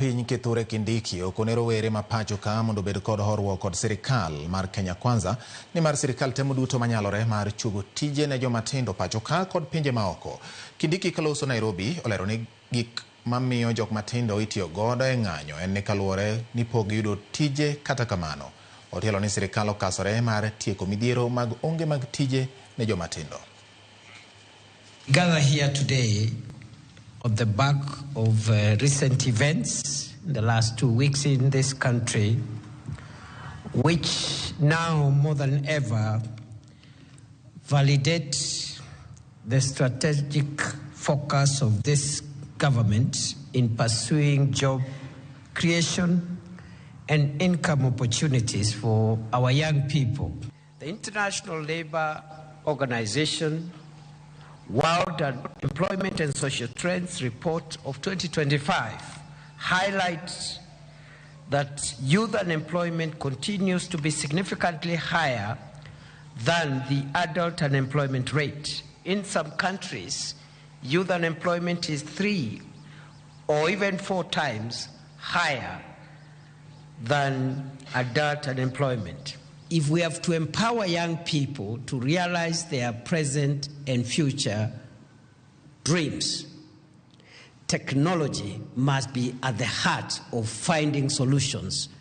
Piny Kithure Kindiki okone rowere ma pacho ka mondo obed kod horuok kod sirikal mar Kenya Kwanza nimar sirikal temo duto manyalore mar chuogo tije ne joma tindo pacho ka kod pinje maoko. Kindiki kaloso Nairobi olero ni gik mamiyo jok matindo itiyo godo e ng'anyo en ni kaluwore ni pok giyudo tije kata kamano. Otielo ni sirikal okasore mar tieko midhiero mag onge mag tije ne joma tindo. Gather here today on the back of recent events in the last 2 weeks in this country, which now more than ever validate the strategic focus of this government in pursuing job creation and income opportunities for our young people. The International Labour Organization World Employment and Social Trends Report of 2025 highlights that youth unemployment continues to be significantly higher than the adult unemployment rate. In some countries, youth unemployment is three or even four times higher than adult unemployment. If we have to empower young people to realize their present and future dreams, technology must be at the heart of finding solutions.